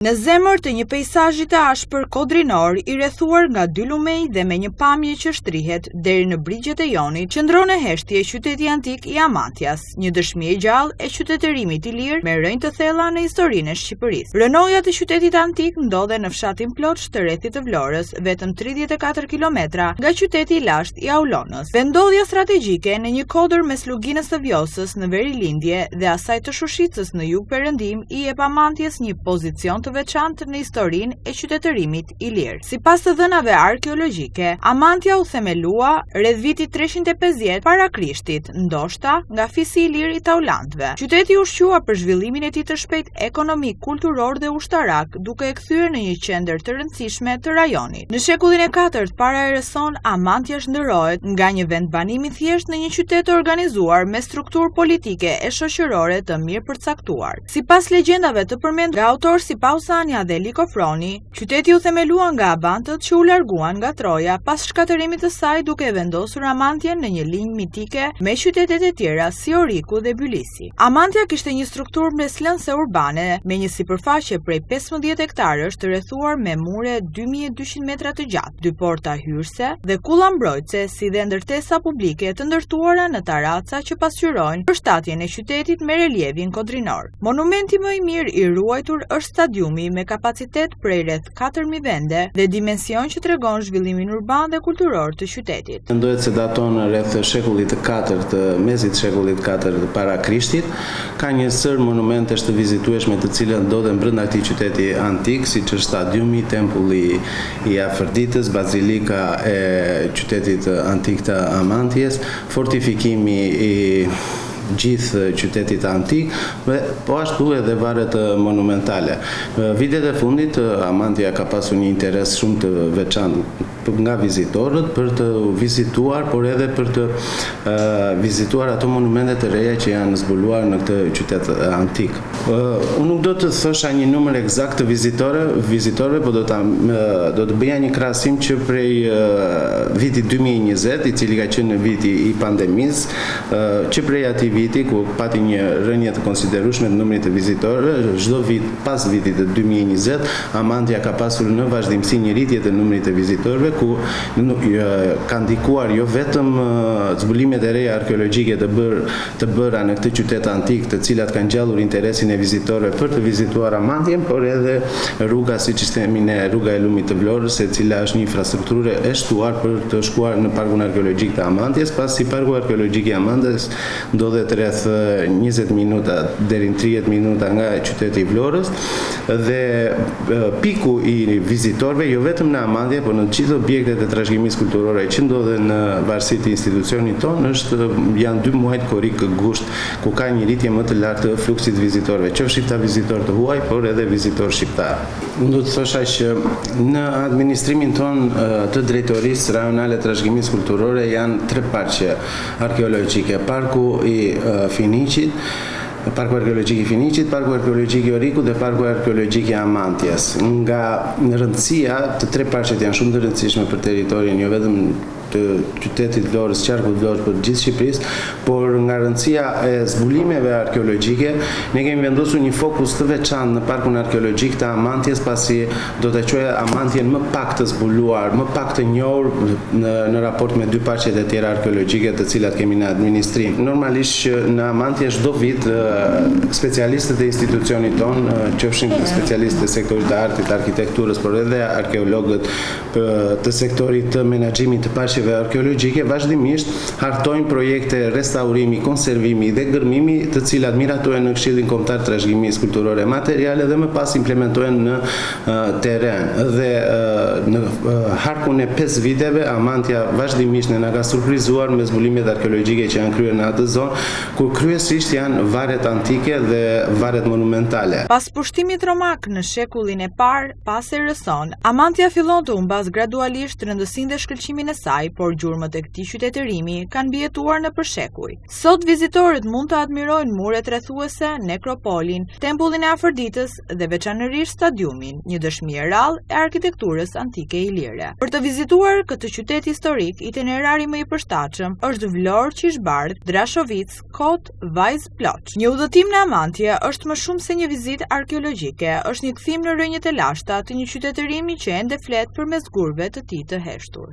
Në zemër të një peisazhi të ashpër kodrinor, i rrethuar nga dy lumenj dhe me një pamje që shtrihet deri në brigjet e Jonit, qëndron në heshtje qyteti antik i Amantias, një dëshmi e gjallë e qytetërimit ilir me rrënjë të thella në historinë e Shqipërisë. Rrënojat e qytetit antik ndodhen në fshatin Ploç të rrethit të Vlorës, vetëm 34 kilometra nga qyteti i lashtë i Aulonës. Vendndodhja strategjike në një kodër mes luginës së Vjosës në verilindje dhe asaj të Shushicës në jugperëndim i jep Amanties një pozicion të veçantë në historinë e qytetërimit ilir. Sipas të dhënave arkeologjike, Amantia u themelua rreth vitit 350 para Krishtit, ndoshta nga fisi ilir i Taulantëve. Qyteti u shqua për zhvillimin e tij të shpejtë ekonomik, kulturor dhe ushtarak, duke e kthyer në një qendër të rëndësishme të rajonit. Në shekullin e katërt para erës sonë, Amantia shndërrohet nga një vendbanim i thjeshtë në një qytet të organizuar me strukturë politike e shoqërore të mirëpërcaktuar. Sipas legjendave të përmendura nga autorë si Pausania dhe Likofroni, qyteti u themelua nga Abantët që u larguan nga Troja pas shkatërrimit të saj duke e vendosur Amantien në një linjë mitike me qytetet e tjera si Oriku dhe Bylisi. Amantia kishte një strukturë mbresëlënëse urbane me një sipërfaqe prej 15 hektarësh të rrethuar me mure 2200 metra të gjatë, dy porta hyrëse dhe kulla mbrojtëse si dhe ndërtesa publike të ndërtuara në taraca që pasqyrojnë përshtatjen e qytetit me relievin kodrinor. Monumenti më i mirë i ruajtur është stadiumi me kapacitet prej rreth 4000 vende dhe dimension që tregon zhvillimin urban dhe kulturor të qytetit. Mendohet se daton rreth shekullit të katërt, mesit të shekullit të katërt para Krishtit. Ka një sërë monumentesh të vizitueshme të cilat ndodhen brenda këtij qyteti antik, siç është stadiumi, tempulli i Afërditës, bazilika e qytetit antik të Amanties, fortifikimi i gjithë qytetit antik dhe po ashtu edhe varret monumentale. Vitet e fundit Amantia ka pasur një interes shumë të veçantë nga vizitorët për të vizituar, por edhe për të vizituar ato monumente të reja që janë zbuluar në këtë qytet antik. Unë nuk do të thosha një numër ekzakt të vizitorëve, vizitorëve, po do ta do të bëja një krahasim që prej vitit 2020, i cili ka qenë viti i pandemisë, që prej atij viti ku pati një rënie të konsiderueshme të numrit të vizitorëve, çdo vit pas vitit të 2020, Amantia ka pasur në vazhdimësi një rritje të numrit të vizitorëve ku ka ndikuar jo vetëm zbulimet e reja arkeologjike të bërë të bëra në këtë qytet antik, të cilat kanë ngjallur interesin e vizitorëve për të vizituar Amantien, por edhe rruga, siç i themi ne, rruga e lumit të Vlorës, e cila është një infrastrukturë e shtuar për të shkuar në Parkun Arkeologjik të Amanties, pasi Parku Arkeologjik i Amanties ndodhet rreth 20 minuta deri në 30 minuta nga qyteti i Vlorës dhe piku i vizitorëve jo vetëm në Amantia, por në të gjithë objektet e trashëgimisë kulturore që ndodhen në varësi të institucionit tonë është janë dy muajt korrik gusht ku ka një rritje më të lartë të fluksit të vizitorëve, qofshin këta vizitorë të huaj, por edhe vizitorë shqiptarë. Unë do të thosha që në administrimin tonë të Drejtorisë Rajonale të Trashëgimisë Kulturore janë tre parqe arkeologjike, Parku i Finiqit, Parku Arkeologjik i Finiqit, Parku Arkeologjik i Orikut dhe Parku Arkeologjik i Amantias. Nga rëndësia, të tre parqet janë shumë të rëndësishme për territorin, jo vetëm të qytetit Vlorës, qarkut Vlorës, por të gjithë Shqipërisë, por nga rëndësia e zbulimeve arkeologjike, ne kemi vendosur një fokus të veçantë në Parkun Arkeologjik të Amantias, pasi do ta quaja Amantien më pak të zbuluar, më pak të njohur në në raport me dy parqet e tjera arkeologjike të cilat kemi në administrim. Normalisht që në Amantie çdo vit specialistët e institucionit tonë, qofshin specialistët e sektorit të artit, arkitekturës, por edhe arkeologët të sektorit të menaxhimit të parqeve arkeologjike vazhdimisht hartojnë projekte restaurimi, konservimi dhe gërmimi, të cilat miratohen në Këshillin Kombëtar të Trashëgimisë Kulturore Materiale dhe më pas implementohen në terren. Dhe në harkun e 5 viteve, Amantia vazhdimisht ne na ka surprizuar me zbulimet arkeologjike që janë kryer në atë zonë, ku kryesisht janë varret antike dhe varret monumentale. Pas pushtimit romak në shekullin e parë, pas erës sonë, Amantia fillon të humbasë gradualisht rëndësinë dhe shkëlqimin e saj. por gjurmët e këtij qytetërimi kanë mbijetuar nëpër shekuj. Sot vizitorët mund të admirojnë muret rrethuese, nekropolin, tempullin e Afërditës dhe veçanërisht stadiumin, një dëshmi e rrallë e arkitekturës antike ilire. Për të vizituar këtë qytet historik, itinerari më i përshtatshëm është Vlorë, Qishbardh, Drashovicë, Kot, Vajzë, Ploç. Një udhëtim në Amantie është më shumë se një vizitë arkeologjike, është një kthim në rrënjët e lashta të një qytetërimi që ende flet përmes gurëve të tij të heshtur.